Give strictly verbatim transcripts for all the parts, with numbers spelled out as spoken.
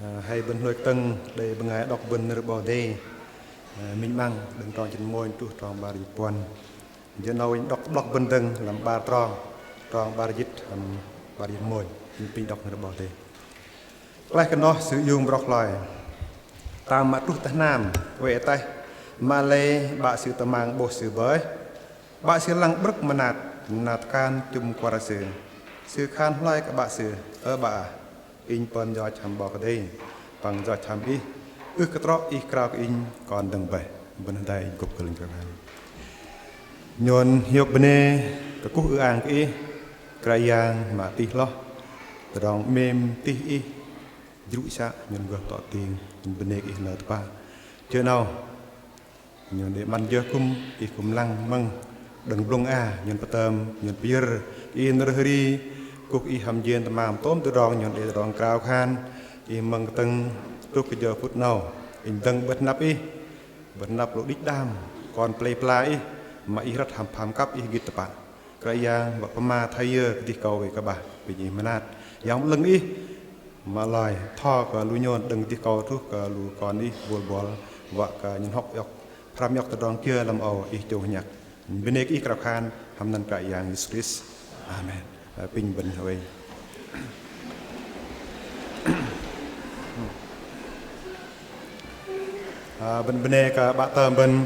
Ơ, hei bơ̆n hlôi kơtơ̆ng đei bơngai đŏk bơ̆n nơ̆r 'Bok Kei-Dei. Ơ, minh 'măng đơ̆ng trong jĭt mônh truh trong 'bar jĭt puăn. Jơ 'nâu inh đŏk 'blŏk bơ̆n dơ̆ng lăm 'bar trong, trong 'bar jĭt hăm 'bar jĭt mônh. Inh pinh đŏk nơ̆r 'Bok Kei-Dei. Klaih kơ noh Sư iung brŏk hloi tam mă truh tơ hnam oei ataih, mă lei 'Bă Sư tơmang 'bôh Sư bơih. 'Bă Sư lăng 'brơ̆k mơnat, mơnat kan chŭm kuar Sư. Sư khan hloi kơ 'Bă Sư: Ơ 'Bă ah, inh pơm yoch hăm 'Bok Kei-Dei păng yoch hăm Ih. Ưh kơ trŏ Ih krao kơ inh kon dơ̆ng bơih. Bơ̆n hơdai inh kŭp kơlĕnh kơ Ih. Nhôn hiôk bơnê kơkuh ư-ang kơ Ih, Kră Yang mă tih hloh, tơdrong 'mêm tih Ih jrŭ să nhôn gơh tŏ ting. Nhôn bơnê kơ Ih nơ̆r tơpă. Jơ 'nâu nhôn đei 'măn jơ kŭm Ih kŭm lăng mơ̆ng đơ̆ng blŭng a, nhôn pơtơm, nhôn pơyơ̆r Ih nơ̆r hơri, kŭk Ih hăm jên tơmam tôm tơdrong nhôn đei tơdrong krao khan Ih mơ̆ng kơtơ̆ng truh kơ jơ phŭt 'nâu. Inh dơ̆ng 'bơ̆t hơnăp Ih, 'bơ̆t hơnăp lu đĭch đam kon pơlei pơla Ih, mă Ih răt hăm pham kăp Ih gĭt tơpă. Kră Yang wă pơma thoi yơ kơdih kâu wei kơbah, pinh Ih mơnat. Yang 'Lơ̆ng Ih mă loi tho kơ lu nhôn đơ̆ng kơdih kâu truh kơ lu kon Ih bôl bôl, wă kơ nhôn hŏk iŏk, pơhrăm iŏk tơdrong kiơ lăm âu Ih chông hơnhăk. Bơnê kơ Ih krao khan hăm anăn Kră Yang Yêsu Krist. Amen. Ơ, pinh bơ̆n oei. Ơ, bơ̆n bơnê kơ 'Bă tơm bơ̆n,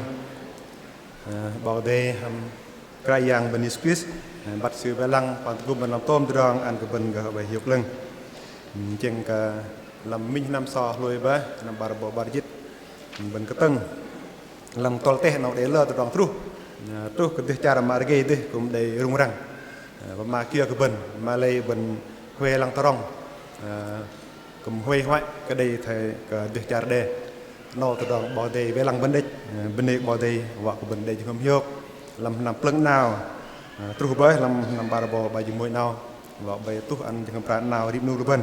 ơ, 'Bok Kei-Dei hăm Kră Yang bơ̆n Yêsu Krist, ơ, băt Sư wei lăng păng tơgŭm bơ̆n lăm tôm tơdrong ăn kơ bơ̆n gơh oei hiôk 'lơ̆ng. Ưm, tơchĕng kơ lăm minh hơnăm sơ̆ hlôi bơih, hơnăm 'bar rơbâu 'bar jĭt, bơ̆n kơtơ̆ng lăm tŏl teh 'nâu đei lơ tơdrong truh. Ơ, truh kơ dêh char mă rơgei dêh kŭm đei rŭng răng. Ơ, pơma kiơ kơ bơ̆n, mă lei bơ̆n huay lăng tơdrong. Ơ, kŭm huay hoay kơ đei thoi kơ dêh char đe. 'Nâu tơdrong 'Bok Kei-Dei wei lăng bơ̆n đĕch, ơ, bơnê 'Bok Kei-Dei wă kơ bơ̆n đei jơhngơ̆m hiôk lăm hơnăm plơ̆ng 'nao, ơ, truh bơih lăm hơnăm 'bar rơbâu 'bar jĭt mônh 'nâu, wă bơih tuh ăn jơhngơ̆m pran 'nao rim 'nu lu bơ̆n.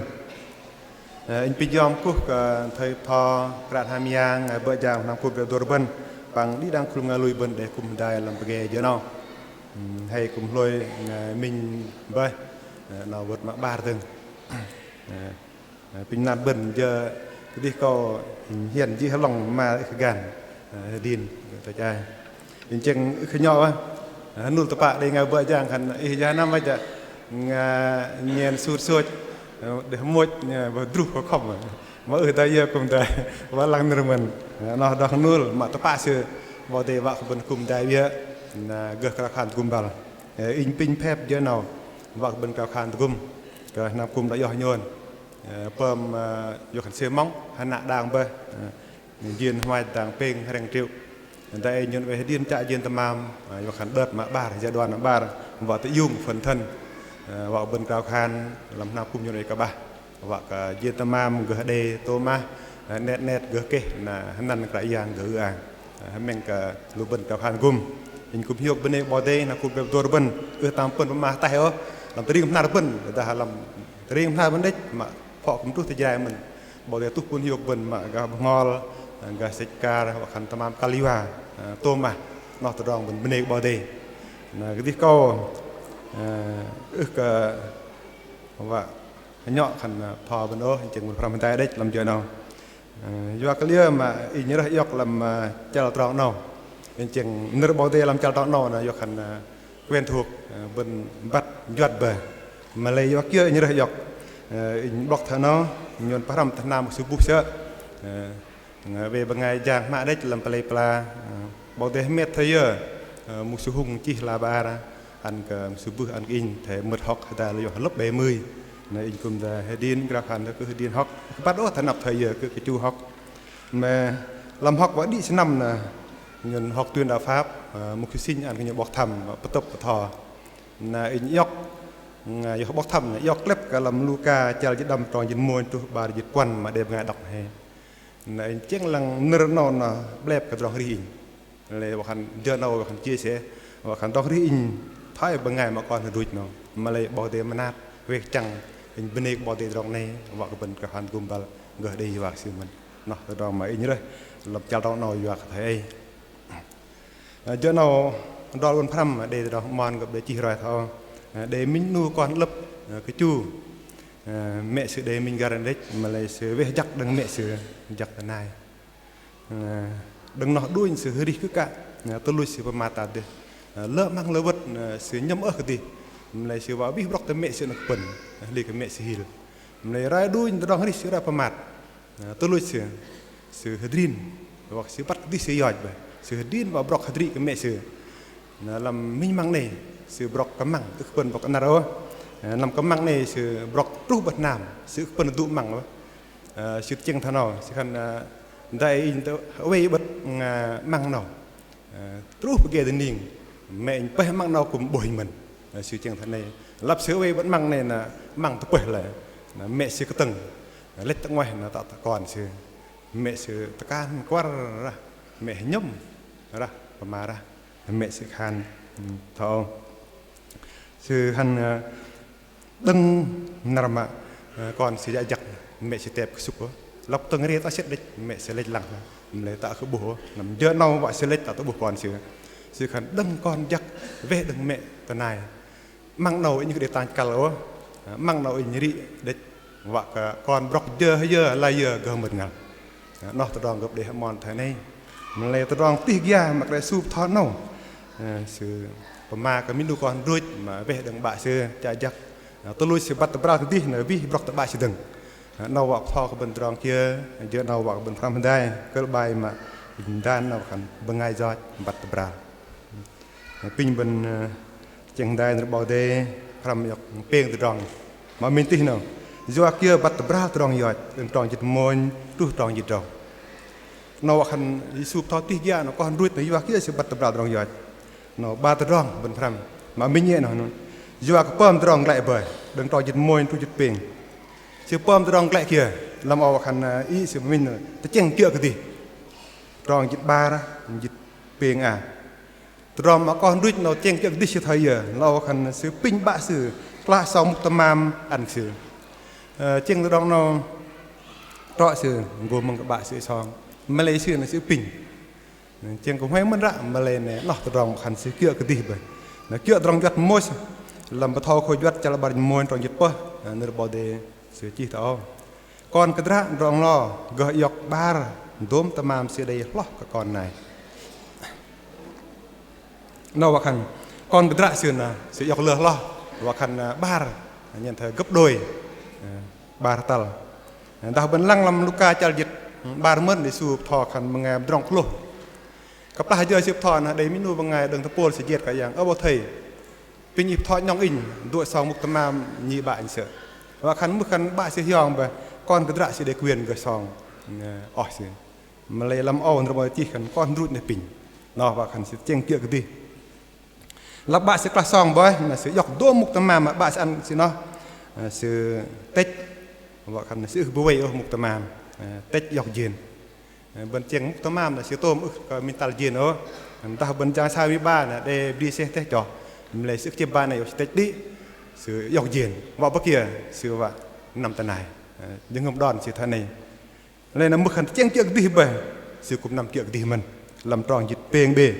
Ơ, inh pinh yom kuh kơ thầy pho kră hnam yang, ơ, bơ̆ jang hơnăm kŭm rơdôr bơ̆n, păng đĭ đăng khul bơngai lui bơ̆n đei kŭm hơdai lăm pơgê jơ 'nâu. Ưm, hei kŭm hlôi, ơ, minh bơih, ơ, 'nâu wơ̆t mă 'bar dơ̆ng. Ơ, Ơ, pinh nat bơ̆n jơ kơdih kâu hian jĭ hơlŏng mă ưh kơ gan, ơ, hơdin, tơ chai. Inh tơchĕng ưh kơ nhŏ bơih. Ơ, nul tơpă đei bơngai bơ̆ jang khan ih jơ hơnăm bơih jă, ơ, nhen sut sôch, ơ, đe hơmôch, ơ, bơih druh kơ khŏm. Mă ưh dai yơ kŭm dai, wă lăng nơ̆r mơ̆n. Ơ, noh dŏng nul, mă tơpă sư, 'Bok Kei-Dei wă kơ bơ̆n kŭm dai yơ, na gơh krao khan tơgŭm băl. Ơ, inh pinh phep jơ 'nâu, wă kơ bơ̆n krao khan tơgŭm, kơ hơnăm kŭm đă iŏh nhôn. Ơ, pơm, ơ, yua khan sư mŏng, hơnă đang bơih. Ơ, jên hmach dang pêng hrĕng triệu. Dang ei nhôn oei hơdin chă jên tơmam, ơ, yua khan đơ̆t mă 'bar, giai đoạn mă 'bar, wă tơ iung phần thân. Ơ, wă bơ̆n krao khan, lăm hơnăm kŭm nhôn oei kơbah. Wă kơ jên tơmam gơh đei tôm ah, ơ, 'net 'net gơh keh, na hơnăn Kră Yang gơh ư-ang. Ơ, hơmĕng kơ lu bơ̆n krao khan tơgŭm. Inh kŭm hiôk bơnê 'Bok Kei-Dei, na kŭm bĕp dôr bơ̆n, ưh tam pơ̆n pơma ataih ôh, lăm tơring bơhnar bơ̆n, dah lăm tơring bơhnar bơ̆n đĕch, mă phŏ kŭm truh tơ Jrai mơ̆n. 'Bok Kei-Dei tuh pŭn hiôk bơ̆n mă gah Bơhngol, gah Sĕch Kar, wă khan tơmam kăl yua, ơ, tôm ah, noh tơdrong bơ̆n bơnê kơ 'Bok Kei-Dei. Na kơdih kâu, ơ, ưh kơ wă nhŏ khan, ơ, pho bơ̆n ôh, inh tơchĕng bơ̆n pơhrăm hơdai đĕch lăm jơ 'nâu. Ơ, yua kơ liơ mă inh rơih iŏk lăm, ơ, chăl trong 'nâu. Inh tơchĕng nơ̆r 'Bok Kei-Dei lăm chăl trong 'nâu na yua khan, ơ, quen thuộc, ơ, bơ̆n băt juăt bơih. Mă lei yua kiơ inh rơih iŏk. Ơ, inh 'blŏk thoi noh, nhôn pơhrăm tơ hnam mŭk sư buh sơ̆. Ơ, wă bơngai jang hmă đĕch lăm pơlei pơla, ơ, 'Bok Kei-Dei hơmet thoi yơ, ơ, mŭk sư hŭng chih la bơar, ăn kơ mŭk sư buh ăn kơ inh, thoi mơ̆t hŏk hơdai lu yua hơlơ̆p bơih mưh. Na inh kŭm dai hơdin krao khan thoi kơ hơdin hŏk, kơ băt ôh thoi năp thoi yơ kơ kơ chu hŏk. Mă lăm hŏk wă đĭ sơnăm na, nhôn hŏk tuyên đạo Pháp, ơ, mŭk sư sĭnh ăn kơ nhôn 'bok Thăm, pơtŭp pơtho. Na inh iŏk, ơ, yua 'bok Thăm, iŏk klĕp kơ lăm Luka chăl jĭt đăm trong jĭt mônh truh 'bar jĭt puăn mă đe bơngai đŏk hei. Na inh tơchĕng lăng nơ̆r 'nâu na 'blep kơ tơdrong arih inh. Lei wă khan jơ 'nâu wă khan chia sẻ, wă khan tơdrong arih inh thoi bơngai mă kon hơdruch 'nâu. Mă lei 'Bok Kei-Dei mơnat, wei kơchăng, inh bơnê kơ 'Bok Kei-Dei tơdrong 'nâu, wă kơ bơ̆n krao khan tơgŭm băl gơh đei yua kơ sư mơ̆n. Noh tơdrong mă inh rơih lăm chăl trong 'nâu yua kơ thoi ei. Ơ, jơ 'nâu adrol bơ̆n pơhrăm đei tơdrong 'mon gơ̆p đei chih roi thoi âu. Ơ, đei minh 'nu kon hơlơ̆p, ơ, kơ chu. Ơ, mĕ sư đei minh găr đĕch, mă lei sư weh jăk đơ̆ng mĕ sư jăk tơ nai. Ơ, đơ̆ng noh đunh sư hơrih kư̆ kă, ơ, tơluch sư pơmat tat dêh. Ơ, lơ 'măng lơ wơ̆t, ơ, sư nhơ̆m ơh kơdih. Mă lei sư wă wih brŏk tơ mĕ sư nơ̆ng kơpơ̆n, hli kơ mĕ sư hil. Mă lei roi đunh tơdrong hơrih sư roi pơmat. Ơ, tơluch sư, sư hơdrin, wă kơ sư băt kơdih sư yoch bơih, sư hơdrin wă brŏk hơdrĭ kơ mĕ sư. Na lăm minh 'măng 'nei, sư brŏk kơmăng, ưh kơ pơ̆n brŏk năr ôh. Ơ, lăm kơmăng 'nei sư brŏk truh bơ̆t hnam, sư ưh kơ pơ̆n dŭ 'măng ôh. Ơ, sư tơchĕng thoi 'nâu, sư khan, ơ, dai inh tơ oei bơ̆t, ơ, 'măng 'nâu. Ơ, truh pơgê dơning, mĕ inh pơih 'măng 'nâu kư̆m 'bôh inh mơ̆n. Ơ, sư tơchĕng thoi 'nei, lăp sư oei bơ̆t 'măng 'nei na 'măng tơpơih lei, na mĕ sư kơtơ̆ng, lĕch tơ 'nguaih na tŏ tơ kon sư. Mĕ sư tơkan kuar rah, mĕ hơnhơ̆m rah, pơma rah, mĕ sư khan, ưm, thoi âu. Sư khan, ơ, đơ̆ng năr mă, ơ, kon sư jă jăk, mĕ sư tep kơsŭk ôh. Lăp tơ̆ng ria tŏ sĕt đĕch, mĕ sư lĕch lăng. Mă lei tŏ kơ 'bôh ôh, năm jơ 'nâu wă sư lĕch tŏ tơ'bôh kon sư. Sư khan đơ̆ng kon jăk, weh đơ̆ng mĕ tơ nai. 'Măng 'nâu inh ưh kơ đei tang kăl ôh. 'Măng 'nâu inh rĭ đĕch. Wă kơ kon brŏk jơ hơyơ, lai yơ gơh mơ̆t ngăl. Noh tơdrong gơ̆p đei hơmon thoi 'nei. Mă lei tơdrong tih gia mă Kră Yang Yêsu bơtho 'nâu. Ơ, sư pơma kơ minh 'nu kon druch mă weh đơ̆ng 'bă sư chă jăk. Ơ, tơluch sư băt tơbral kơdih na wih brŏk tơ 'bă sư dơ̆ng. Ơ, 'nâu wă bơtho kơ bơ̆n tơdrong kiơ, jơ 'nâu wă kơ bơ̆n pơhrăm hơdai, kơ̆l 'bai mă inh dan 'nâu khan bơngai yoch băt tơbral. Apinh bơ̆n, ơ, tơchĕng hơdai nơ̆r 'Bok Kei-Dei, pơhrăm iŏk pêng tơdrong. Mă minh tih 'nâu, yua kiơ băt tơbral tơdrong yoch, đơ̆ng trong jĭt mônh truh trong jĭt drâu. 'Nâu wă khan Yêsu bơtho tih gia 'nâu kon druch 'nâu yua kiơ sư băt tơbral tơdrong yoch. 'Nâu 'bar tơdrong bơ̆n pơhrăm. Mă minh ei 'nâu, 'nâu yua kơ pơm tơdrong glăi bơih, đơ̆ng trong jĭt mônh truh jĭt pêng. Sư pơm tơdrong glăi kiơ, lăm âu wă khan, ơ, ih sư minh 'nâu tơchĕng kiơ̆ kơdih. Trong jĭt 'bar, jĭt pêng a. Tơdrong mă kon druch 'nâu tơchĕng kiơ̆ kơdih sư thoi yơ, lơ âu khan sư apinh 'bă sư, kơplah song mŭk tơmam ăn kơ sư. Ơ, tơchĕng tơdrong 'nâu trŏ sư gô mơ̆ng kơ 'bă sư song. Mă lei sư na sư apinh. Tơchĕng kơ huay mơ̆n ră, mă lei na noh tơdrong mă khan sư kiơ̆ kơdih bơih. Na kiơ̆ tơdrong juăt Môis, lăm Bơtho Khôi Juăt chăl 'bar jĭt mônh trong jĭt pơh, na nơ̆r 'Bok Kei-Dei sư chih thoi âu. Kon kơdră tơdrong lo gơh iŏk 'bar dôm tơmam sư đei hloh kơ kon nai. 'Nâu wă khan kon kơdră sư na sư iŏk lơ hloh, wă khan, ơ, 'bar, nhen thoi gấp đôi, ơ, 'bar tăl. Dah bơ̆n lăng lăm Luka chăl jĭt 'bar mơ̆n, Yêsu bơtho khan bơngai pơdrŏng kơlôh. Kơplah jơ sư bơtho na đei minh 'nu bơngai đơ̆ng tơpôl sư jet Kră Yang: Ơ 'Bok Thây, apinh ih bơtho 'nhŏng inh, dô̆ song mŭk tơmam nhi 'bă inh sơ̆. Wă khan mưh khan 'bă sư hiong bơih, kon kơdră sư đei quyền gơh song, ơ, oh sư. Mă lei lăm âu nơ̆r 'Bok Kei-Dei chih khan kon druch noh apinh. Noh wă khan sư tơchĕng kiơ̆ kơdih. Lăp 'bă sư kơplah song bơih, na sư iŏk dôm mŭk tơmam mă 'bă sư ăn sư noh, ơ, sư tĕch. Wă khan sư ưh bơwei ôh mŭk tơmam, ơ, tĕch iŏk jên. Ơ, bơ̆n tơchĕng mŭk tơmam na sư tôm ưh kơ minh tăl jên ôh. Dah bơ̆n jang sa mi 'bar na đe bri seh teh choh. Mă lei sư ưh kơ chĕp 'bar na iŏk sư tĕch đĭ. Sư iŏk jên. Wă bơih kiơ, sư wă năm tơ nai. Ơ, jơhngơ̆m đon sư thoi 'nei. Lei na mưh khan tơchĕng kiơ̆ kơdih bơih, sư kư̆m năm kiơ̆ kơdih mơ̆n. Lăm trong jĭt pêng bê.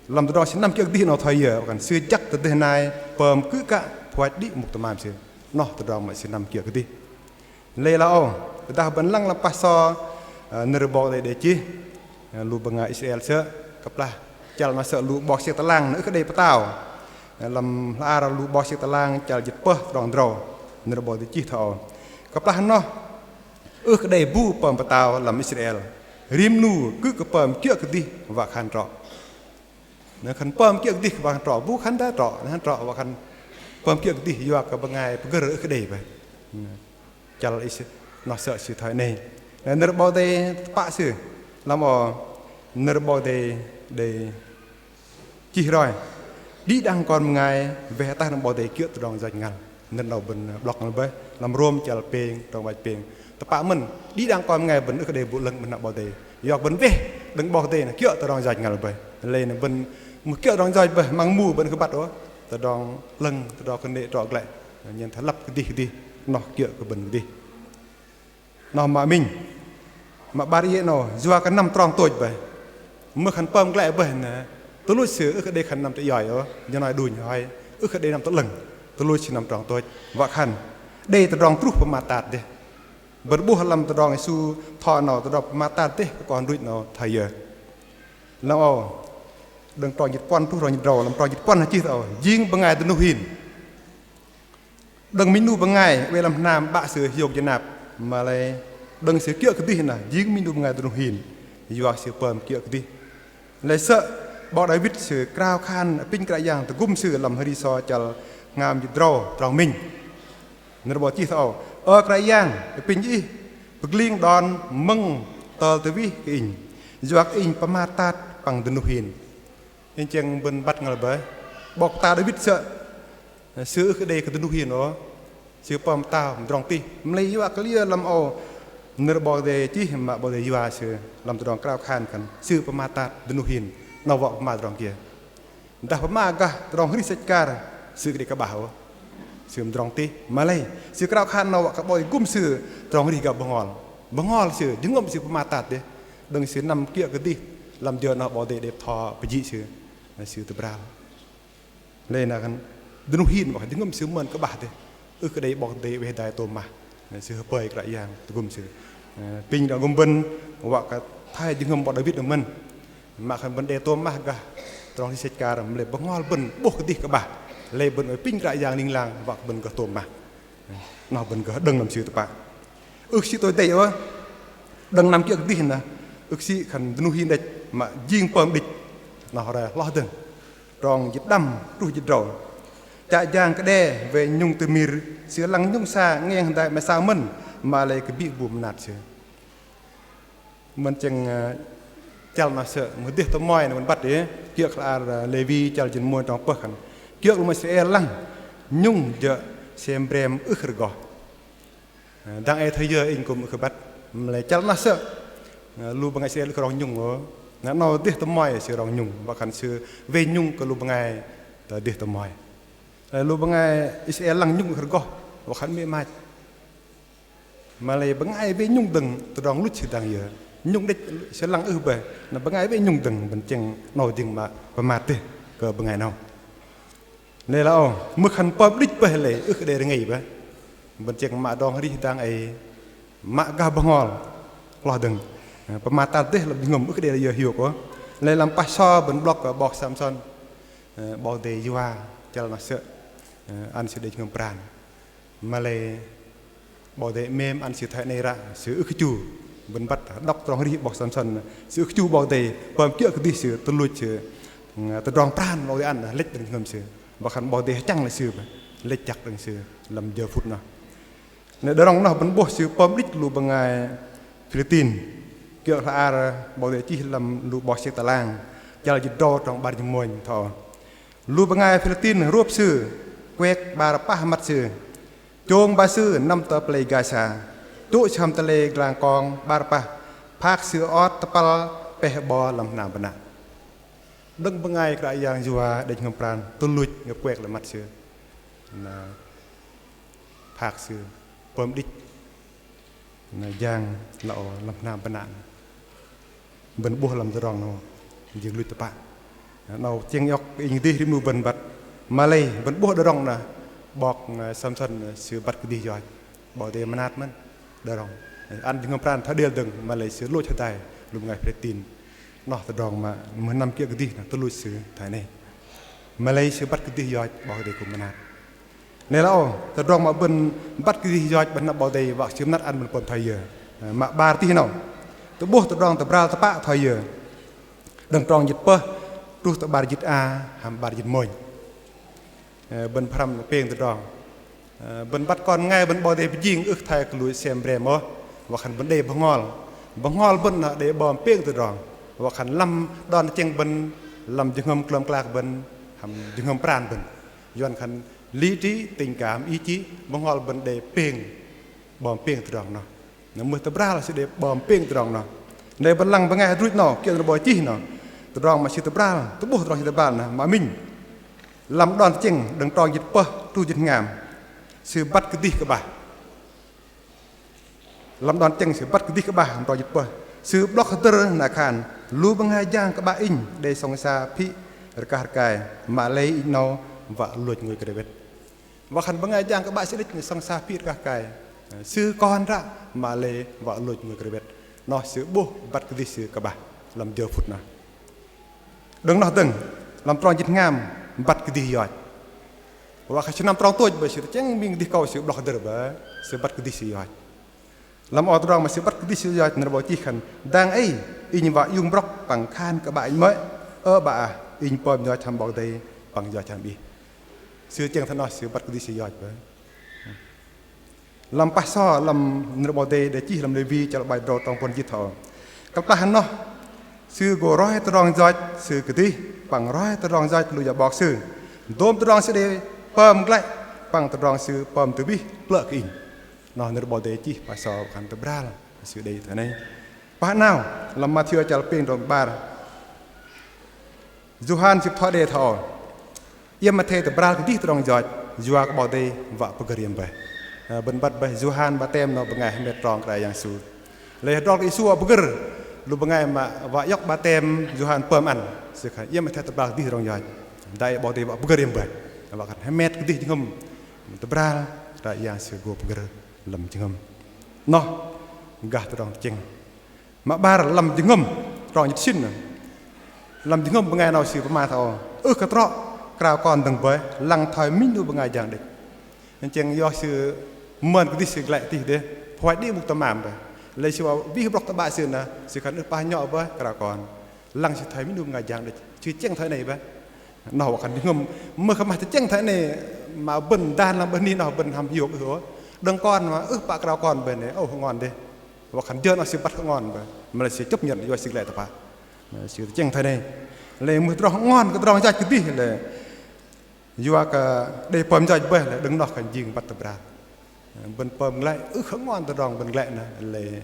Lăm tơdrong sư năm kiơ̆ kơdih 'nâu thoi yơ, wă khan sư jăk tơ dêh nai pơm kư̆ kă phuach đĭ mŭk tơmam sư. Noh tơdrong mă sư năm kiơ̆ kơdih. Lei la âu, tơdah bơ̆n lăng lăm pah so, ơ, nơ̆r 'Bok Kei-Dei đei chih, ơ, lu bơngai Israel sơ̆, kơplah chăl noh sơ̆ lu 'bok siek tơlang na ưh kơ đei pơtao. Ơ, lăm hla ar lu 'bok siek tơlang chăl jĭt pơh trong drâu, nơ̆r 'Bok Kei-Dei chih thoi âu. Kơplah noh, ưh kơ đei bu pơm pơtao lăm Israel. Rim 'nu kư̆ kơ pơm kiơ̆ kơdih wă khan trŏ. Na khan pơm kiơ̆ kơdih wă khan trŏ, bu khan dah trŏ, na khan trŏ wă khan pơm kiơ̆ kơdih yua kơ bơngai pơgơ̆r ưh kơ đei bơih. Chăl Is-, noh sơ̆ sư thoi 'nei. Na nơ̆r 'Bok Kei-Dei tơpă sư, lăm âu nơ̆r 'Bok Kei-Dei đei chih roi. Đĭ đăng kon bơngai weh tah đơ̆ng 'Bok Kei-Dei kiơ̆ tơdrong yoch ngăl. Nơ̆r 'nâu bơ̆n blŏk ngăl bơih. Lăm Rôm chăl pêng, trong 'bar jĭt pêng. Tơpă mơ̆n, đĭ đăng kon bơngai bơ̆n ưh kơ đei bu 'lơ̆ng bơ̆n hăm 'Bok Kei-Dei. Yua kơ bơ̆n weh đơ̆ng 'Bok Kei-Dei na kiơ̆ tơdrong yoch ngăl bơih. Lei na bơ̆n mưh kiơ̆ tơdrong yoch bơih, 'măng mu bơ̆n ưh kơ băt ôh. Tơdrong 'lơ̆ng, tơdrong kơnê̆ trŏ glăi. Nhen thoi lăp kơdih kơdih, noh kiơ̆ kơ bơ̆n kơdih. Noh mă minh. Mă 'bar iĕ 'nâu, yua kơ năm trong tôch bơih. Mưh khan pơm glăi bơih na, tơluch sư ưh kơ đei khan năm tơ ioi ôh, jơ noi đunh hoi, ưh kơ đei năm tơ 'lơ̆ng. Tơluch sư năm trong tôch. Wă khan, Đei tơdrong truh pơmat tat dêh. Bơ̆n 'bôh lăm tơdrong Yêsu thoi 'nâu tơdrong pơmat tat dêh kơ kon đuch 'nâu thoi yơ. Lăm âu đơ̆ng trong jĭt puăn truh trong jĭt drâu, lăm trong jĭt puăn chih thoi âu: Jing bơngai dơnuh hin. Đơ̆ng minh 'nu bơngai oei lăm hnam 'bă sư hiôk jơnap, mă lei đơ̆ng sư kiơ̆ kơdih nơh jing minh 'nu bơngai dơnuh hin, yua kơ sư pơm kiơ̆ kơdih. Lei sơ̆ 'bok Đawit sư krao khan apinh Kră Yang tơgŭm sư lăm Hơri So chăl hngam jĭt drâu trong minh. Nơ̆r 'Bok chih thoi âu: Ơ Kră Yang, apinh Ih pơgling đon mơ̆ng tơl tơwih kơ inh, yua kơ inh pơmat tat păng dơnuh hin. Inh chĕng bơ̆n băt ngăl bơih, 'bok pơtao Đawit sơ̆, sư ưh kơ đei kơ dơnuh hin ôh. Sư pơm pơtao mơdrŏng tih. Mă lei yua kơ liơ lăm âu nơ̆r 'Bok Kei-Dei chih mă 'Bok Kei-Dei yua sư lăm tơdrong krao khan khan sư pơmat tat dơnuh hin, 'nâu wă pơma tơdrong kiơ. Dah pơma gah tơdrong arih sĕch akar, sư ưh kơ đei kơ'bah ôh. Sư mơdrŏng tih. Mă lei sư krao khan 'nâu wă kơ 'Bok Kei-Dei gŭm sư tơdrong arih gah bơhngol. Bơhngol sư, jơhngơ̆m sư pơmat tat dêh. Đơ̆ng sư năm kiơ̆ kơdih lăm jơ noh 'Bok Kei-Dei đei bơtho pơjĭ sư, sư tơbral. Lei na khan dơnuh hin wă kơ jơhngơ̆m sư mơn kơ'bah dêh. Ưh kơ đei 'Bok Kei-Dei oei hơdai tôm mah. Sư hơpơi Kră Yang tơgŭm sư. Ơ, apinh Kră Yang gŭm bơ̆n wă kơ thoi jơhngơ̆m 'bok Đawit noh mơ̆n. Mă khan bơ̆n đei tôm mah gah tơdrong arih sĕch akar, mă lei bơhngol bơ̆n 'bôh kơdih kơ'bah. Lei bơ̆n oei apinh Kră Yang ling lang wă kơ bơ̆n gơh tôm mah. Noh bơ̆n gơh đơ̆ng lăm sư tơpă. Ưh kơ sĭ tôi đei ôh. Đơ̆ng năm kiơ̆ kơdih nơh ưh kơ sĭ khan dơnuh hin đĕch, mă jing pơm đĭch. Noh roi hloh dơ̆ng. Trong jĭt đăm truh jĭt drâu. Chă jang kơđe wei nhŭng tơmir, sư lăng nhŭng sa ngeh hơdai 'meh sa mơ̆n, mă lei kơbĭ bu mơnat sư. Mơ̆n chĕng, ơ, chăl noh sơ̆, mưh dêh tơmoi noh mơ̆n băt đei, kiơ̆ kơ hla ar, ơ, Lêwi chăl jĭt mônh trong pơh khan. Kiơ̆ lu bơngai Israel lăng nhŭng jơ̆ sem brem ưh kơ rơgoh. Ơ, dang ei thoi yơ inh kư̆m ưh kơ băt, mă lei chăl noh sơ̆, ơ, lu bơngai Israel ưh kơ rong nhŭng ôh. Na 'nâu dêh tơmoi sư rong nhŭng, wă khan sư wei nhŭng kơ lu bơngai tơ dêh tơmoi. Ơ, lu bơngai Israel lăng nhŭng ưh kơ rơgoh, wă khan mĭ mach. Mă lei bơngai wei nhŭng dơ̆ng tơdrong luch sư dang yơ. Nhŭng đĕch sư lăng ưh bơih, na bơngai wei nhŭng dơ̆ng, bơ̆n chĕng 'nâu jing mă pơmat dêh kơ bơngai 'nâu. Lei la âu, mưh khan pơm đĭch bơih lei ưh kơ đei rơngei bơih. Bơ̆n chĕng mă tơdrong arih dang ei mă gah bơhngol hloh dơ̆ng. Pơmat tat dêh lăm jơhngơ̆m ưh kơ đei yơ hiôk ôh. Lei lăm pah so bơ̆n blŏk kơ 'bok Samsôn, ơ, 'Bok Kei-Dei yua chăl noh sơ̆, ơ, ăn sư đei jơhngơ̆m pran. Mă lei 'Bok Kei-Dei 'mêm ăn sư thoi 'nei ră, sư ưh kơ chu. Bơ̆n băt đŏk tơdrong arih 'bok Samsôn, sư ưh kơ chu 'Bok Kei-Dei pơm kiơ̆ kơdih sư, tơluch sư, ơ, tơdrong pran 'Bok Kei-Dei ăn lĕch đơ̆ng jơhngơ̆m sư. Wă khan 'Bok Kei-Dei hơchăng lĕ sư, lĕch chăk đơ̆ng sư lăm jơ phŭt noh. Na đơ̆ng rŏng noh bơ̆n 'bôh sư pơm đĭch lu bơngai Philitin. Kiơ̆ hla ar 'Bok Kei-Dei chih lăm lu 'bok sek tơlang, chăl jĭt drâu trong 'bar jĭt mônh thoi âu. Lu bơngai Philitin rôp sư, kuek 'bar pah măt sư, chông ba sư năm tơ pơlei Gasa, chô̆ sư hăm tơlei glang kong 'bar pah, phak sư ot tơpăl peh 'bo lăm hnam bơnă. Đơ̆ng bơngai Kră Yang yua đei jơhngơ̆m pran, tơluch ngơ̆ kuek lăm măt sư. Na phak sư pơm đĭch. Na jang lơ âu lăm hnam bơnă. Bơ̆n 'bôh lăm tơdrong 'nâu jing luch tơpă. 'Nâu chĕng iŏk inh dih rim 'nu bơ̆n băt. Mă lei bơ̆n 'bôh đơ̆ng rŏng na 'bok, ơ, Samsôn, ơ, sư băt kơdih yoch. 'Bok Kei-Dei mơnat mơ̆n đơ̆ng rŏng. Ăn jơhngơ̆m pran thoi đêl dơ̆ng, mă lei sư lôch hơdai lu bơngai Philitin. 'Noh tơdrong mă mưh năm kiơ̆ kơdih na tơluch sư thoi 'nei. Mă lei sư băt kơdih yoch, 'Bok Kei-Dei kư̆m mơnat. 'Nei la âu, tơdrong mă bơ̆n băt kơdih yoch 'bơ̆n hơnăp 'Bok Kei-Dei wă sư mơnat ăn bơ̆n pơm thoi yơ. Mă 'bar tih 'nâu. Tơ'bôh tơdrong tơbral tơpă thoi yơ. Đơ̆ng trong jĭt pơh truh tơ 'bar jĭt a hăm 'bar jĭt mônh. Ơ, bơ̆n pơhrăm pêng tơdrong. Ơ, bơ̆n băt kon bơngai bơ̆n 'Bok Kei-Dei pơjing ưh thoi kơ lu sem brem ôh. Wă khan bơ̆n đei bơhngol. Bơhngol bơ̆n na đei 'bom pêng tơdrong. Wă khan lăm đon tơchĕng bơ̆n, lăm jơhngơ̆m klơm klak bơ̆n, hăm jơhngơ̆m pran bơ̆n. Yuăn khan lý trí, tình cảm, ý chí, bơhngol bơ̆n đei pêng, 'bom pêng tơdrong noh. Na mưh tơbral sư đei 'bom pêng tơdrong noh. Đei bơ̆n lăng bơngai hơdruch 'nâu, kiơ̆ nơ̆r 'bok chih 'nâu. Tơdrong mă sư tơbral, tơ'bôh tơdrong sư tơbral noh, mă minh. Lăm đon tơchĕng, đơ̆ng trong jĭt pơh, truh jĭt hngam. Sư băt kơdih kơ'bah. Lăm đon tơchĕng sư băt kơdih kơ'bah, đơ̆ng trong jĭt pơh. Sư blŏk hơdơ̆r na khan, lu bơngai jang kơ'bah inh, đei sŏng sa phĭ rơkah rơkai, mă lei inh 'nâu wă lôch ngôi kơdrĕ 'bĕt. Wă khan bơngai jang kơ 'Bă Sư đĕch sŏng sa phir kah kai. Sư kon ră mă lei wă lôch ngôi krơwet. Noh sư 'bôh băt kơdih sư kơ'bah lăm jơ phŭt noh. Đơ̆ng noh dơ̆ng, lăm trong jĭt hngam băt kơdih yoch. Wă khan sơnăm trong tôch bơih sư tơchĕng ming kơdih akâu sư 'blŏk hơdơ̆r bơih, sư băt kơdih sư yoch. Lăm âu tơdrong mă sư băt kơdih sư yoch nơ̆r 'Bok chih khan: Dang ei inh wă iung brŏk păng khan kơ 'Bă inh 'mơ̆i: Ơ 'Bă ah, inh pơm yoch hăm 'Bok Kei-Dei păng yoch hăm ih. Sư tơchĕng thoi noh sư băt kơdih sư yoch bơih. Lăm pah sơ̆ lăm nơ̆r 'Bok Kei-Dei đe chih lăm Lêwi chăl 'bar jĭt tơdrâu trong puăn jĭt thoi âu: Kơplah noh sư gô roi tơdrong yoch sư kơdih păng roi tơdrong yoch lu yua 'bok sư, dôm tơdrong sư đei pơm glăi păng tơdrong sư pơm tơwih plơ̆ kơ inh. Noh nơ̆r 'Bok Kei-Dei chih pah sơ̆ wă khan tơbral sư đei thoi noh. Pah 'nao, lăm Mathiơ chăl pêng trong 'bar, Yôhan sư pơtho đe thoi âu: Iĕm athei tơbral kơdih tơdrong yoch, yua kơ 'Bok Kei-Dei wă pơgơ̆r iĕm bơih. Ơ, bơ̆n băt bơih Yôhan Batem noh bơngai hơmet trong Kră Yang Yêsu. Lei hơdrol kơ Yêsu wă pơgơ̆r lu bơngai mă wă iŏk batem Yôhan pơm ăn, sư khan iĕm athei tơbral kơdih tơdrong yoch, dang ei 'Bok Kei-Dei wă pơgơ̆r iĕm bơih. Wă khan hơmet kơdih jơhngơ̆m tơbral Kră Yang sư gô pơgơ̆r lăm jơhngơ̆m. Noh gah tơdrong tơchĕng. Mă 'bar lăm jơhngơ̆m, trong jĭt sĭn. Lăm jơhngơ̆m bơngai 'nâu sư pơma thoi âu: Ưh kơ trŏ krao kon dơ̆ng bơih, lăng thoi minh 'nu bơngai jang đĕch. Tơchĕng yua sư mơn kơdih sư glăi tih dêh, pơhuach đĭ mŭk tơmam bơih. Lei sư wă wih brŏk tơ 'Bă sư noh, sư khan ưh pă nhŏ bơih krao kon, lăng sư thoi minh 'nu bơngai jang đĕch. Sư tơchĕng thoi noh bơih. Noh wă khan jơhngơ̆m mưh kơ mă tơchĕng thoi noh mă bơ̆n dan lăng bơ̆n anih noh bơ̆n hăm hiôk ưh ôh. Đơ̆ng kon mă ưh pă krao kon bơih noh ôh hơngon dêh. Wă khan jơ noh sư băt hơngon bơih, mă lei sư chấp nhận yua sư glăi tơpă. Sư tơchĕng thoi noh. Lei mưh tơdrong hơngon kơ tơdrong yoch kơdih lei yua kơ đei pơm yoch bơih lei đơ̆ng noh khan jing băt tơbral. Bơ̆n pơm glăi ưh kơ hơngon tơdrong bơ̆n glăi noh lei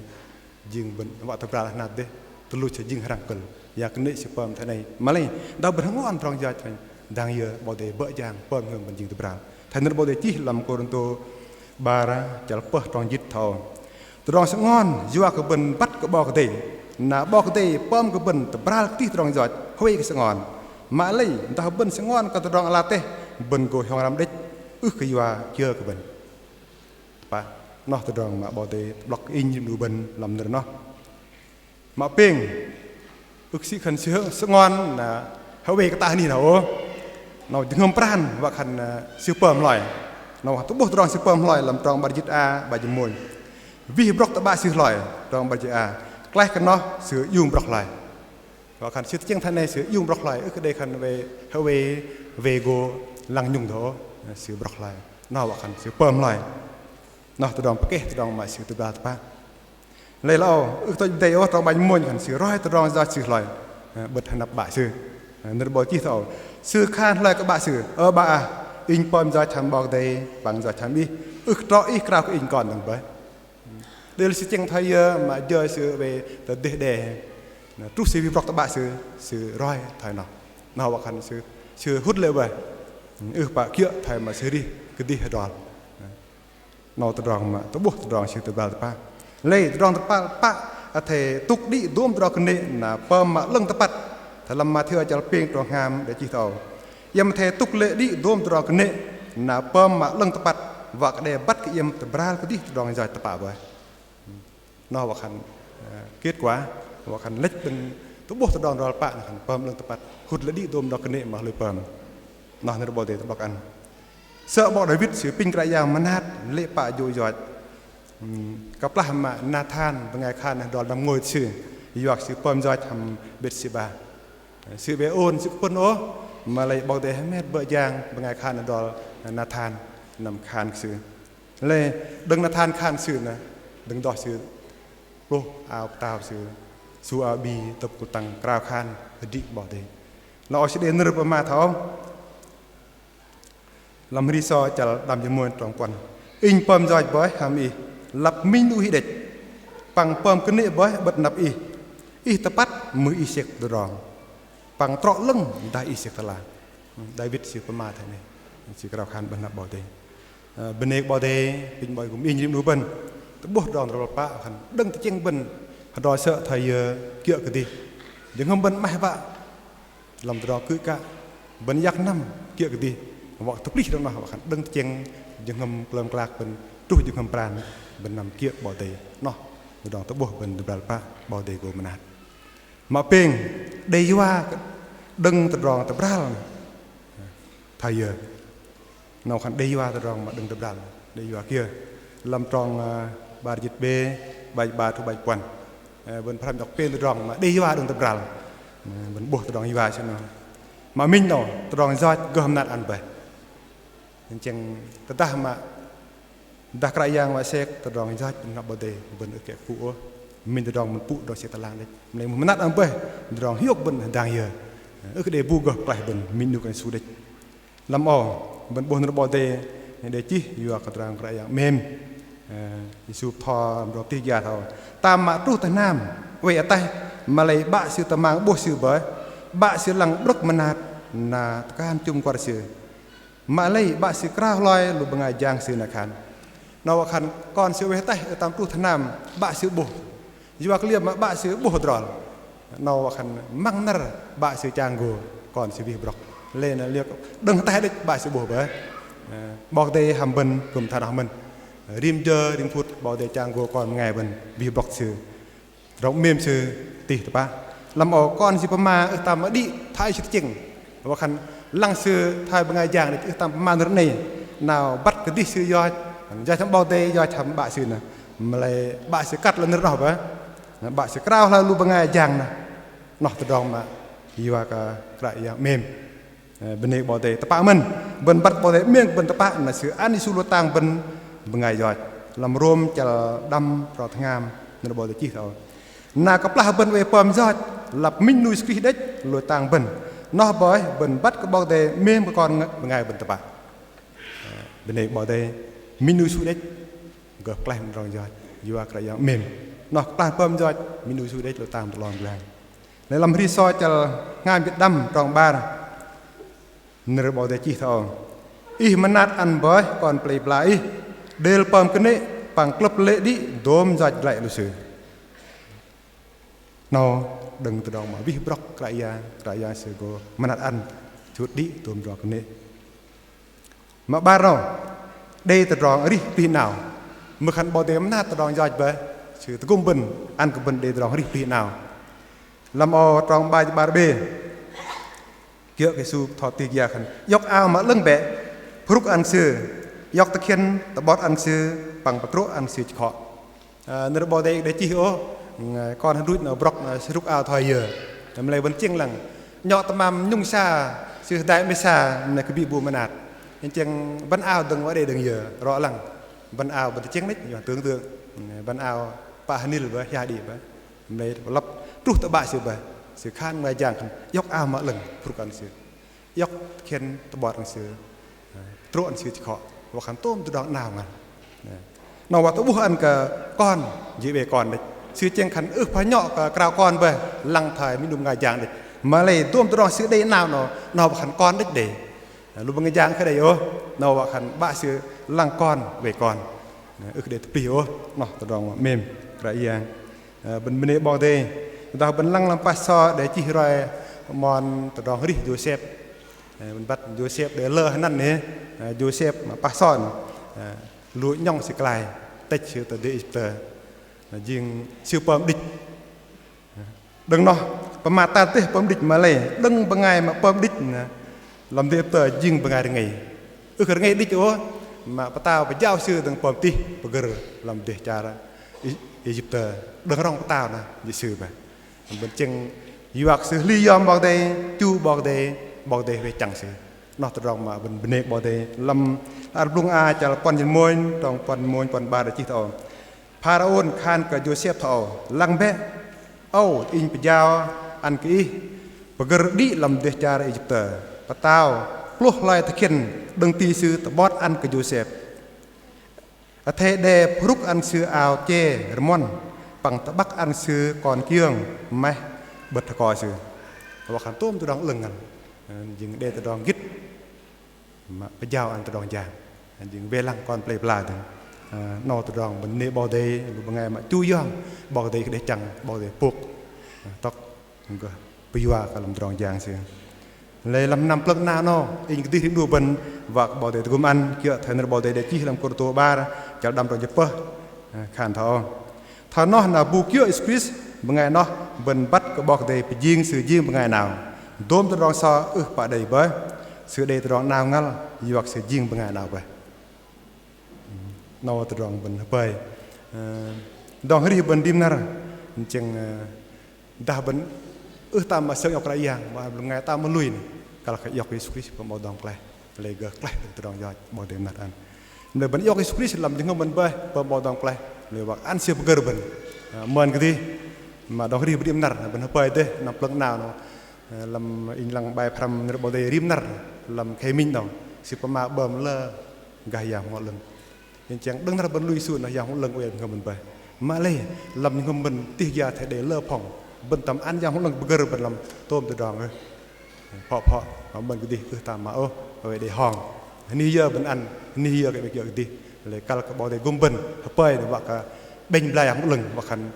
jing bơ̆n wă tơbral hơnat dêh, tơluch jing hrăng kơ̆l. Yua kơ kơnê̆ sư pơm thoi noh. Mă lei dah bơ̆n hơngon tơdrong yoch thoi noh, dang yơ 'Bok Kei-Dei bơ̆ jang pơm jơhngơ̆m bơ̆n jing tơbral. Thoi nơ̆r 'Bok Kei-Dei chih lăm Kôrintô 'bar chăl pơh trong jĭt thoi âu: Tơdrong sơ'ngon yua kơ bơ̆n băt kơ 'Bok Kei-Dei, na 'Bok Kei-Dei pơm kơ bơ̆n tơbral kơdih tơdrong yoch hoei kơ sơ'ngon. Mă lei dah bơ̆n sơ'ngon kơ tơdrong ala teh, bơ̆n gô hiong răm đĕch, ưh kơ yua kiơ kơ bơ̆n. Tơpă, noh tơdrong mă 'Bok Kei-Dei tơ'blŏk inh jơ̆ 'nu bơ̆n lăm nơ̆r noh. Mă pêng, ưh kơ sĭ khan sư sơ'ngon na hơwei kơtah anih noh ôh. Noh jơhngơ̆m pran wă khan, ơ, sư pơm hloi. Noh tơ'bôh tơdrong sư pơm hloi lăm trong 'bar jĭt a, 'bar jĭt mônh. Wih brŏk tơ 'Bă sư hloi, trong 'bar jĭt a. Klaih kơ noh sư iung brŏk hloi. Wă khan sư tơchĕng thoi noh sư iung brŏk hloi, ưh kơ đei khan wei hơwei wei gô lăng nhŭng dơh ôh, sư brŏk hloi. Noh wă khan sư pơm hloi. Noh tơdrong pơkeh tơdrong mă sư tơbral tơpă. Lei la âu, ưh kơ tôch đei ôh, trong 'bar jĭt mônh khan sư roi tơdrong yoch sư hloi, ơ, 'bơ̆t hơnăp 'Bă sư. Ơ, nơ̆r 'Bok chih thoi âu: Sư khan hloi kơ 'Bă sư: Ơ 'Bă ah, inh pơm yoch hăm 'Bok Kei-Dei păng yoch hăm ih, ưh kơ trŏ ih krao kơ inh kon dơ̆ng bơih. Đei lu sư tơchĕng thoi yơ mă jơ sư wei tơ dêh đe. Na truh sư wih brŏk tơ 'Bă sư, sư roi thoi noh. Noh wă khan sư, sư hŭt lê̆ bơih. Ưh pă kiơ̆ thoi mă sư arih kơdih hơdrol. Noh tơdrong mă tơ'bôh tơdrong sư tơbral tơpă. Lei tơdrong tơpă, pă, athei tŭk đĭ dôm tơdrong kơnê̆ na pơm mă 'lơ̆ng tơpăt. Thoi lăm Mathiơ chăl pêng trong hngam đe chih thoi âu: Iĕm athei tŭk lê̆ đĭ dôm tơdrong kơnê̆ na pơm mă 'lơ̆ng tơpăt, wă kơ đe băt kơ iĕm tơbral kơdih tơdrong yoch tơpă bơih. Noh wă khan, ơ, kết quả, wă khan lĕch bơ̆n tơ'bôh tơdrong hơdrol pă, noh khan pơm 'lơ̆ng tơpăt, hŭt lê̆ đĭ dôm tơdrong kơnê̆ mă hlôi pơm. Noh nơ̆r 'Bok Kei-Dei tơ'blŏk ăn. Sơ̆ 'bok Đawit sư apinh Kră Yang mơnat lê̆ pă jô̆ yoch. Ưm, kơplah mă Nathan bơngai khan hơdrol năm ngôi sư, yua kơ sư pơm yoch hăm Betsêba. Sư 'be ôn sư kơ pŭn ôh, mă lei 'Bok Kei-Dei hơmet bơ̆ jang bơngai khan hơdrol Nathan năm khan kơ sư. Lei đơ̆ng Nathan khan sư noh, đơ̆ng noh sư ploh ao pơtao sư, su ao bi tơ̆p kŭl tăng krao khan hơdrĭ 'Bok Kei-Dei. Lei âu sư đei nơ̆r pơma thoi âu. Lăm Hơri So chăl đăm jĭt mônh trong puăn. Inh pơm yoch bơih hăm ih, lăp minh 'nu hĭ đĕch. Păng pơm kơnê̆ bơih 'bơ̆t năp ih. Ih tơpăt mưh ih sek tơdrong. Păng trŏ 'lơ̆ng dah ih sek tơlang. Đawit sư pơma thoi noh. Sư krao khan 'bơ̆t năp 'Bok Kei-Dei. Ơ, bơnê kơ 'Bok Kei-Dei, apinh 'Bok Kei-Dei kŭm inh rim 'nu bơ̆n. Tơ'bôh tơdrong hơdrol pă khan đơ̆ng tơchĕng bơ̆n hơdrol sơ̆ thoi yơ kiơ̆ kơdih. Jơhngơ̆m bơ̆n 'maih wă lăm tơdrong kư̆ kă, bơ̆n yak năm kiơ̆ kơdih. Wă tơplih tơdrong noh wă khan đơ̆ng tơchĕng jơhngơ̆m klơm klak bơ̆n truh jơhngơ̆m pran bơ̆n năm kiơ̆ 'Bok Kei-Dei. 'Noh tơdrong tơ'bôh bơ̆n tơbral pă 'Bok Kei-Dei gô mơnat. Mă pêng, đei yua đơ̆ng tơdrong tơbral thoi yơ. 'Nâu khan đei yua tơdrong mă đơ̆ng tơbral, đei yua kiơ. Lăm trong, ơ, 'bar jĭt B, 'bar jĭt 'bar truh 'bar jĭt puăn. Ơ, bơ̆n pơhrăm iŏk pêng tơdrong mă đei yua đơ̆ng tơbral. Ơ, bơ̆n 'bôh tơdrong yua sư 'noh. Mă minh 'nâu, tơdrong yoch gơh mơnat ăn bơih. Tơchĕng tơdah mă dah Kră Yang mă sek tơdrong yoch bơ̆n ngăp 'Bok Kei-Dei, bơ̆n ưh kơ kơpŭ ôh. Minh tơdrong bơ̆n pŭ tơdrong sek tơlang đĕch. Mă lei mă mơnat ăn bơih, tơdrong hiôk bơ̆n hơdang yơ. Ưh kơ đei bu gơh pơklaih bơ̆n, minh 'nu kơ Yêsu đĕch. Lăm âu, bơ̆n 'bôh nơ̆r 'Bok Kei-Dei, đei chih yua kơ tơdrong Kră Yang 'mêm. Ơ, Yêsu bơtho, mă rŏ tih gia thoi âu. Tam mă truh tơ hnam oei ataih, mă lei 'Bă Sư tơmang 'bôh Sư bơih, 'Bă Sư lăng 'brơ̆k mơnat, na tơkan chŭm kuăr Sư. Mă lei 'Bă Sư krao hloi lu bơngai jang Sư na khan. 'Nâu wă khan kon sư oei ataih, ưh tam truh tơ hnam 'Bă Sư 'bôh. Yua kơ liơ mă 'Bă Sư 'bôh hơdrol. 'Nâu wă khan măng năr 'Bă Sư chang gô kon sư wih brŏk. Lei na liơ đơ̆ng ataih đĕch 'Bă Sư 'bôh bơih. Ơ, 'Bok Kei-Dei hăm bơ̆n kư̆m thoi noh mơ̆n. Rim jơ, rim phŭt 'Bok Kei-Dei chang gô kon bơngai bơ̆n wih brŏk Sư. Tơdrong 'mêm Sư tih tơpă. Lăm âu kon sư pơma ưh tam mă đĭ thoi sư tơchĕng. Wă khan lăng sư thoi bơngai jang đĕch, ưh tam pơma nơ̆r 'nei. 'Nao băt kơdih sư yoch, yoch hăm 'Bok Kei-Dei, yoch hăm 'Bă Sư nơh. Mă lei 'Bă Sư kăt lăm nơ̆r 'noh bơih. 'Bă Sư krao hloi lu bơngai jang nơh. 'Noh tơdrong mă yua kơ Kră Yang 'mêm. Ơ, bơnê 'Bok Kei-Dei tơpă mơ̆n, bơ̆n băt 'Bok Kei-Dei 'mêm kơ bơ̆n tơpă, na Sư ăn Yêsu lu tang bơ̆n bơngai yoch. Lăm Rôm chăl đăm trong tơhngam, nơ̆r 'Bok Kei-Dei chih thoi âu. Na kơplah bơ̆n oei pơm yoch, lăp minh 'nu Yêsu Krist đĕch lu tang bơ̆n. 'Noh bơih bơ̆n băt kơ 'Bok Kei-Dei 'mêm kơ kon bơngai bơ̆n tơpă. Ơ, bơnê 'Bok Kei-Dei, minh 'nu Yêsu đĕch gơh pơklaih tơdrong yoch, yua Kră Yang 'mêm. 'Noh kơplah pơm yoch, minh 'nu Yêsu đĕch lu tang tơ 'long pơglang. Lei lăm Hri Sô chăl hngam jĭt đăm trong 'bar. Nơ̆r 'Bok Kei-Dei chih thoi âu: Ih mơnat ăn bơih kon pơlei pơla Ih, đêl pơm kơnê̆ păng klơ̆p lê̆ đĭ dôm yoch glăi lu sư. 'Nâu đơ̆ng tơdrong mă wih brŏk Kră Yang, Kră Yang Sư gô mơnat ăn chŭt đĭ dôm tơdrong kơnê̆. Mă 'bar 'nâu, đei tơdrong arih plih 'nao. Mưh khan 'Bok Kei-Dei mơnat tơdrong yoch bơih, Sư tơgŭm bơ̆n, ăn kơ bơ̆n đei tơdrong arih plih 'nao. Lăm âu trong 'bar jĭt 'bar B. Kiơ̆ kơ Yêsu bơtho tih gia khan: Iŏk ao mă 'lơ̆ng bĕ, pơhrŭk ăn kơ sư, iŏk tơkhiĕn tơ'bot ăn kơ sư, păng pơtrô̆ ăn kơ sư chơkhŏ. Ơ, nơ̆r 'Bok Kei-Dei đei chih ôh, kon hơdruch 'nâu brŏk, ơ, sư hrŭk ao thoi yơ. Tơm lei bơ̆n tơchĕng lăng. 'Nhŏ tơmam nhŭng sa, sư hơdai 'meh sa, na kơbĭ bu mơnat. Tơchĕng bơ̆n ao dơ̆ng wă đei đơ̆ng yơ, rŏ lăng. Bơ̆n ao bơ̆n tơchĕng đĕch, yua tưởng tượng. Bơ̆n ao pă hơnil bơih, hiah đĭ bơih. Mă lei lăp truh tơ 'Bă Sư bơih. Sư khan bơngai jang khan, iŏk ao mă 'lơ̆ng, pơhrŭk ăn sư. Iŏk tơkhiĕn tơ'bot ăn sư, ơ, pơtrô̆ ăn sư chơkhŏ, wă khan tôm tơdrong 'nao ngăl. Ơ. 'Nâu wă tơ'bôh ăn kơ kon, jê̆ 'bĕ kon đĕch. Sư tơchĕng khan ưh pă 'nhŏ kơ krao kon bơih, lăng thoi minh 'nu bơngai jang đĕch. Mă lei dôm tơdrong sư đei 'nao 'nâu, 'nâu wă khan kon đĕch đei. Ơ, lu bơngai jang kơdei ôh, 'nâu wă khan 'Bă Sư lăng kon, 'bĕ kon. Ơ, ưh kơ đei tơplih ôh, 'noh tơdrong 'mêm Kră Yang. Ơ, bơ̆n bơnê 'Bok Kei-Dei. Dah bơ̆n lăng lăm pah sơ̆ đei chih roi mon tơdrong arih Yôsep. Ơ, bơ̆n băt Yôsep đei lơ hơnăn hei. Ơ, Yôsep mă pah sơ̆ noh. Ơ, lu 'nhŏng sư klai. Tĕch sư tơ dêh Êjiptơ. Ơ, jing sư pơm đĭch. Đơ̆ng noh, pơmat tat dêh pơm đĭch mă lei. Đơ̆ng bơngai mă pơm đĭch noh. Lăm dêh Êjiptơ jing bơngai rơngei. Ưh kơ rơngei đĭch ôh, mă pơtao pơjao sư dơ̆ng pơm tih pơgơ̆r lăm dêh char Ê-, Êjiptơ. Đơ̆ng rŏng pơtao noh, jê̆ sư bơih. Bơ̆n tơchĕng yua kơ sư hli yom 'Bok Kei-Dei, chu 'Bok Kei-Dei, 'Bok Kei-Dei huay chăng sư. 'Noh tơdrong mă bơ̆n bơnê 'Bok Kei-Dei. Lăm Ar Blŭng A chăl puăn jĭt mônh, trong puăn mônh, puăn 'bar đei chih thoi âu. Pharaôn khan kơ Yôsep thoi âu: Lăng bĕ, âu inh pơjao ăn kơ ih pơgơ̆r đĭ lăm dêh char Êjiptơ. Pơtao plôh hloi tơkhiĕn đơ̆ng ti sư tơ'bot ăn kơ Yôsep. Athei đe pơhrŭk ăn sư ao che rơmuăn, păng tơ'băk ăn sư kon kiơng meh 'bơ̆t hơko sư. Wă khan tôm tơdrong 'lơ̆ng ngăl. Jing đe tơdrong gĭt mă pơjao ăn tơdrong jang. Jing wei lăng kon pơlei pơla dơ̆ng. Ơ, 'nâu tơdrong bơ̆n bơnê 'Bok Kei-Dei, lu bơngai mă chu yom 'Bok Kei-Dei kơdih chăng, 'Bok Kei-Dei pôk. Ơ, tŏk gơh pơyua kơ lăm tơdrong jang sư. Lei lăm hnam plơ̆ng 'nao 'nâu, inh kơdih rim 'nu bơ̆n, wă kơ 'Bok Kei-Dei tơgŭm ăn, kiơ̆ thoi nơ̆r 'Bok Kei-Dei đe chih lăm Kôrintô 'bar, chăl đăm trong jĭt tơpơh, khan thoi âu. Thoi noh na bu kiơ̆ Yêsu Krist, bơngai noh bơ̆n băt kơ 'Bok Kei-Dei pơjing sư jing bơngai 'nao. Dôm tơdrong so ưh pă đei bơih, sư đei tơdrong 'nao ngăl, yua kơ sư jing bơngai 'nao bơih. 'Nâu tơdrong bơ̆n hơpơi. Ơ, tơdrong arih bơ̆n rim năr, tơchĕng, ơ, dah bơ̆n ưh tam mă sơng iŏk Kră Yang, mă bơngai tam mă lui noh, kăl kơ iŏk Yêsu Krist pơm 'Bok dŏng pơklaih, lei gơh klaih đơ̆ng tơdrong yoch 'Bok Kei-Dei mơnat ăn. Mă lei bơ̆n iŏk Yêsu Krist lăm jơhngơ̆m bơ̆n bơih, pơm 'Bok dŏng pơklaih, lei wă kơ ăn sư pơgơ̆r bơ̆n. Ơ, mơn kơdih, mă tơdrong arih bơ̆n rim năr, bơ̆n hơpơi dêh, hnam plơ̆ng 'nao 'nâu. Ơ, lăm inh lăng bai pơhrăm nơ̆r 'Bok Kei-Dei rim năr, lăm khei minh 'nâu, sư pơma 'bơm lơ gah Yang Bơhngol 'Lơ̆ng. Tơchĕng đơ̆ng năr bơ̆n lui Sư noh Yang Bơhngol 'Lơ̆ng oei jơhngơ̆m bơ̆n bơih. Mă lei lăm jơhngơ̆m bơ̆n tih gia thoi đei lơ phŏng, bơ̆n tam ăn Yang Bơhngol 'Lơ̆ng pơgơ̆r bơ̆n lăm tôm tơdrong ưh. Phŏ phŏ, mă bơ̆n kơdih ưh tam mă ôh, oei đei hong. Hơnih yơ bơ̆n ăn, hơnih yơ kơ 'mêm kiơ̆ kơdih. Lei kăl kơ 'Bok Kei-Dei tơgŭm bơ̆n, hơpơi noh wă kơ 'bĕnh blai Yang Bơhngol 'Lơ̆ng, wă khan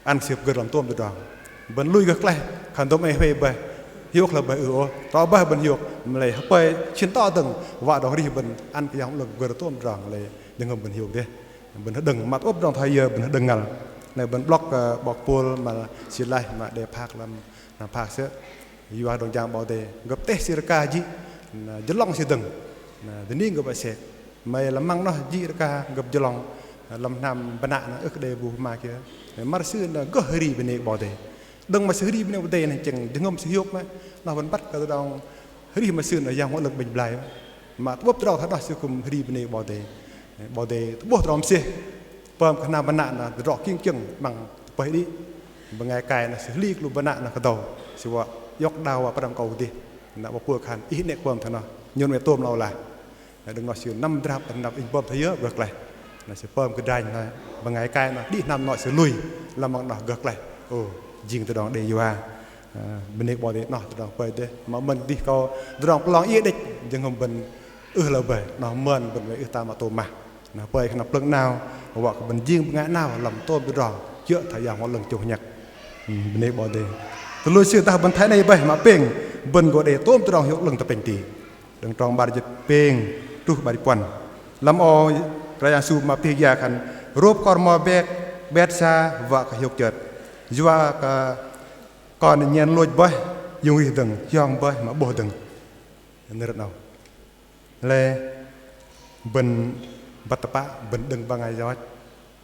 ăn Sư pơgơ̆r lăm tôm tơdrong. Bơ̆n lui gơh klaih, khan dôm ei huay bơih, hiôk hloi bơih ưh ôh, trŏ bơih bơ̆n hiôk, mă lei hơpơi sĭn tŏ dơ̆ng, wă tơdrong arih bơ̆n ăn kơ Yang Bơhngol 'Lơ̆ng pơgơ̆r tôm tơdrong, lei jơhngơ̆m bơ̆n hiôk dêh. Bơ̆n hơđơ̆ng, mă tơ'bôh tơdrong thoi yơ bơ̆n hơđơ̆ng ngăl. Lei bơ̆n 'blŏk kơ 'bok Pôl mă sư laih mă đe phak lăm, lăm phak sơ̆. Yua tơdrong jang 'Bok Kei-Dei, gơ̆p teh sư rơka jĭ, na jơlŏng sư dơ̆ng, na dơning gơ̆p sek. Mă lei lăm măng noh jĭ rơka gơ̆p jơlŏng, lăm hnam bơnă noh ưh kơ đei bu pơma kiơ. Măr sư noh gơh hơri bơnê kơ 'Bok Kei-Dei. Đơ̆ng mă sư hơri bơnê kơ 'Bok Kei-Dei noh tơchĕng jơhngơ̆m sư hiôk mă, noh bơ̆n băt kơ tơdrong arih mă sư noh Yang Bơhngol 'Lơ̆ng 'bĕnh blai. Mă tơ'bôh tơdrong thoi noh sư kư̆m hơri bơnê kơ 'Bok Kei-Dei. 'Bok Kei-Dei tơ'bôh tơdrong mơsêh pơm kơ hnam bơnă noh tơdrong kiơ̆ng kiơ̆ng 'măng tơpơih đĭ. Bơngai kai noh sư hli kơ lu bơnă noh kơdâu, sư wă iŏk đao wă pơđăm akâu kơdih. Na 'bok Pôl khan ih 'nĕ pơm thoi noh, nhôn oei tôm lơ âu lah. Na đơ̆ng noh sư năm drap, năm inh pơm thoi yơ gơh klaih. Na sư pơm kơdranh na bơngai kai noh đĭ hnam noh sư lui, lăm măng noh gơh klaih. Ô, jing tơdrong đei yua. Ơ, bơnê kơ 'Bok Kei-Dei noh tơdrong hơpơi dêh. Mă mơn kơdih kâu tơdrong pơlong iĕ đĕch, jơhngơ̆m bơ̆n ưh lơ bơih, noh mơn bơ̆n oei ưh tam mă tôm mah. Na hơpơi kơ hnam plơ̆ng 'nao, wă kơ bơ̆n jing bơngai 'nao lăm tôm tơdrong, kiơ̆ thoi Yang Bơhngol 'Lơ̆ng chông hnhăk. Ưm, bơnê kơ 'Bok Kei-Dei. Tơlui sư dah bơ̆n thoi noh bơih mă pêng, bơ̆n gô đei tôm tơdrong hiôk 'lơ̆ng tơ plĕnh ti. Đơ̆ng trong 'bar jĭt pêng truh 'bar jĭt puăn. Lăm âu Kră Yang Yêsu mă pơthih gia khan: Rôp kon rơmo bet, bet sa wă kơ hiôk chơt. Yua kơ kon nhen lôch bơih, iung ih dơ̆ng, hiong bơih mă 'bôh dơ̆ng. Nơ̆r 'nâu. Lei bơ̆n băt tơpă, bơ̆n đơ̆ng bơngai yoch,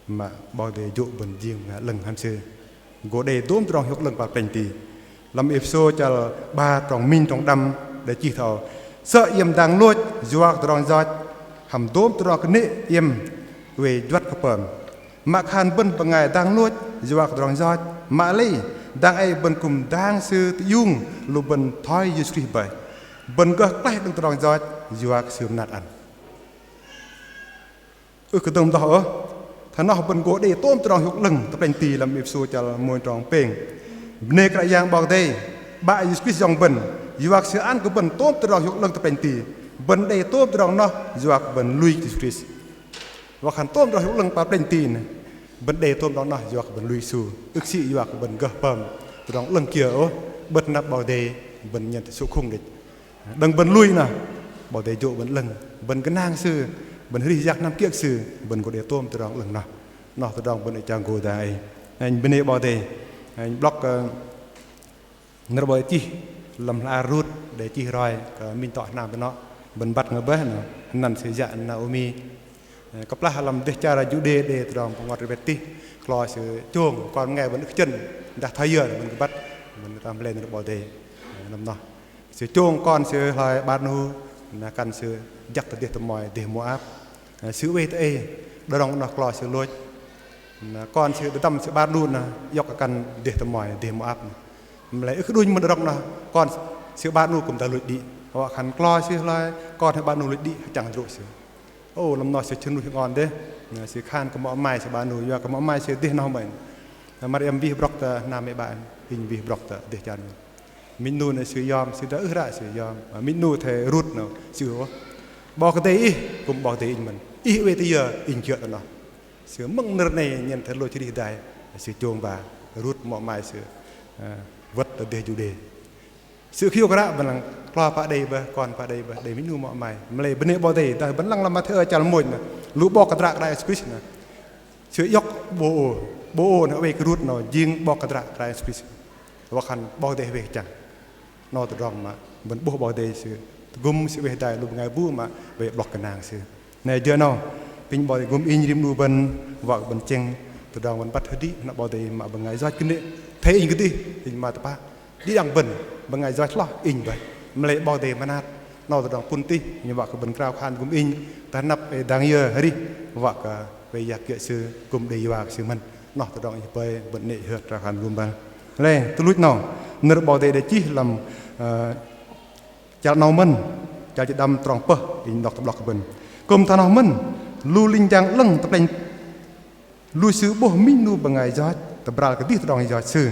mă 'Bok Kei-Dei jô̆ bơ̆n jing bơngai 'lơ̆ng hăm Sư. Gô đei dôm tơdrong hiôk 'lơ̆ng păl plĕnh ti. Lăm Êphêsô chăl 'bar trong minh trong đăm đei chih thoi âu: Sơ̆ iĕm dang lôch yua kơ tơdrong yoch, hăm dôm tơdrong kơnê̆ iĕm oei juăt kơ pơm. Mă khan bơ̆n bơngai dang lôch yua kơ tơdrong yoch, mă lei dang ei bơ̆n kư̆m dang Sư tơiung lu bơ̆n thoi Yêsu Krist bơih. Bơ̆n gơh klaih đơ̆ng tơdrong yoch yua kơ Sư mơnat ăn. Ưh kơ dơ̆ng mơdoh ôh. Thoi noh bơ̆n gô đei tôm tơdrong hiôk 'lơ̆ng tơ plĕnh ti. Lăm Êphêsô chăl mônh trong pêng: Bơnê Kră Yang 'Bok Kei-Dei, 'Bă Yêsu Krist Yŏng bơ̆n, yua kơ Sư ăn kơ bơ̆n tôm tơdrong hiôk 'lơ̆ng tơ plĕnh ti. Bơ̆n đei tôm tơdrong noh yua kơ bơ̆n lui Yêsu Krist. Wă khan tôm tơdrong hiôk 'lơ̆ng păl plĕnh ti noh, bơ̆n đei tôm tơdrong noh yua kơ bơ̆n lui Sư. Ưh kơ sĭ yua kơ bơ̆n gơh pơm tơdrong 'lơ̆ng kiơ ôh, 'bơ̆t năp 'Bok Kei-Dei bơ̆n nhen tơ sŭ khŭng đĕch. Đơ̆ng bơ̆n lui noh, 'Bok Kei-Dei jô̆ bơ̆n 'lơ̆ng, bơ̆n gơnang Sư, bơ̆n arih yak năm kiơ̆ kơ Sư, bơ̆n gô đei tôm tơdrong 'lơ̆ng noh. Noh tơdrong bơ̆n ưh chang gô dang ei. Inh bơnê 'Bok Kei-Dei. Inh 'blŏk, ơ, nơ̆r 'Bok Kei-Dei chih lăm hla ar Rut, đei chih roi kơ minh tŏ hnam tơ noh. Bơ̆n băt ngơ bơih noh, hơnăn sư yă Naômi. Ơ, kơplah lăm dêh char Juđê đei tơdrong pơngot rơbet tih, klo sư chông kon bơngai bơ̆n ưh kơ chơ̆n, dah thoi yơ bơ̆n kơ băt, bơ̆n tam lei nơ̆r 'Bok Kei-Dei. Ơ, lăm noh sư chông kon sư hloi 'bar 'nu, na kăn sư jăk tơ dêh tơmoi dêh Môap. Ơ, sư oei tơ ei, đơ̆ng rŏng noh klo sư lôch. Na kon sư đơ̆ng sư 'bar 'nu na iŏk kơ kăn dêh tơmoi dêh Môap na. Mă lei ưh kơ đunh mơ̆n đơ̆ng rŏng noh kon sư 'bar 'nu kư̆m dah lôch đĭ. Wă khan klo sư hloi kon sư 'bar 'nu lôch đĭ, hơchăng hơdrô̆ sư. Ô, lăm noh sư chơnuih ngon dêh. Na sư khan kơ mŏ mai sư 'bar 'nu, yua kơ mŏ mai sư dêh noh mơ̆n. Na măr iĕm wih brŏk tơ hnam mĕ 'bă, inh wih brŏk tơ dêh char. Minh 'nu na sư yom, sư dah ưh ră sư yom. Mă minh 'nu thoi Rut noh sư ôh. 'Bok Kei-Dei ih kư̆m 'Bok Kei-Dei inh mơ̆n. Ih oei tơ yơ, inh kiơ̆ tơ noh. Sư mơ̆ng nơ̆r 'nei nhen thoi lôch arih dai, sư chông ba Rut mŏ mai sư, ơ, wơ̆t tơ dêh Juđê. Sư hiôk ră bơ̆n lăng klo pă đei bơih, kon pă đei bơih, đei minh 'nu mă mai. Mă lei bơnê 'Bok Kei-Dei, dah bơ̆n lăng lăm Mathêu chăl mônh nơh, lu 'bok kơdră Kră Yang Yêsu Krist nơh. Sư iŏk 'bôh ô, 'bôh ô nơh oei kơ rut noh jing 'bok kơdră Kră Yang Yêsu Krist. Wă khan 'Bok Kei-Dei oei kơ chăng. 'Nâu tơdrong mă bơ̆n 'bôh 'Bok Kei-Dei Sư tơgŭm Sư oei hơdai lu bơngai bu mă oei 'blŏk gơnang Sư. Nơh jơ 'nâu, apinh 'Bok Kei-Dei gŭm inh rim 'nu bơ̆n, wă kơ bơ̆n tơchĕng tơdrong bơ̆n băt hơdih, na 'Bok Kei-Dei mă bơngai yoch kơnê̆ athei inh kơdih, inh mă tơpă. Đĭ đăng bơ̆n, bơngai yoch hloh inh bơih. Mă lei 'Bok Kei-Dei mơnat, 'nâu tơdrong pŭn tih, inh wă kơ bơ̆n krao khan gŭm inh, tơ hơnăp đei dang yơ arih, wă kơ oei yak kiơ̆ Sư, kư̆m đei yua kơ Sư mơ̆n. 'Noh tơdrong inh hơpơi, bơ̆n 'nĕ hơt krao khan gŭm băl. Lei, tuch luch 'nâu, nơ̆r 'Bok Kei-Dei đei chih lăm, ơ, Chăl 'nâu mơ̆n, chăl jĭt đăm trong pơh, inh đŏk tơ'blŏk kơ bơ̆n. Kư̆m thoi noh mơ̆n, lu linh jang 'lơ̆ng tơplĕnh, lu sư 'bôh minh 'nu bơngai yoch, tơbral kơdih tơdrong yoch sư.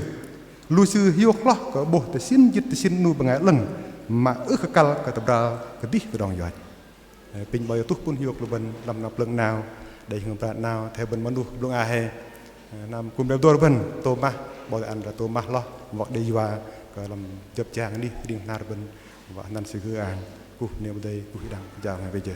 Lu sư hiôk hloh kơ 'bôh tơsĭn jĭt tơsĭn 'nu bơngai 'lơ̆ng, mă ưh kơ kăl kơ tơbral kơdih tơdrong yoch. Ơ, apinh 'Bok Kei-Dei tuh pŭn hiôk lu bơ̆n lăm năp plơ̆ng 'nao, đei hơbăt 'nao, athei bơ̆n mơnuh blŭng a hei. Ơ, năm kư̆m đei dôr bơ̆n, tôm mah, 'Bok Kei-Dei ăn ră tôm mah hloh, wă kơ đei yua kơ lăm jơ̆p jang anih, ring hnar bơ̆n, wă hơnăn Sư gơang, kuh 'nĕ 'Bok Kei-Dei, kuh đĭ đăng jang hei bơih jơ.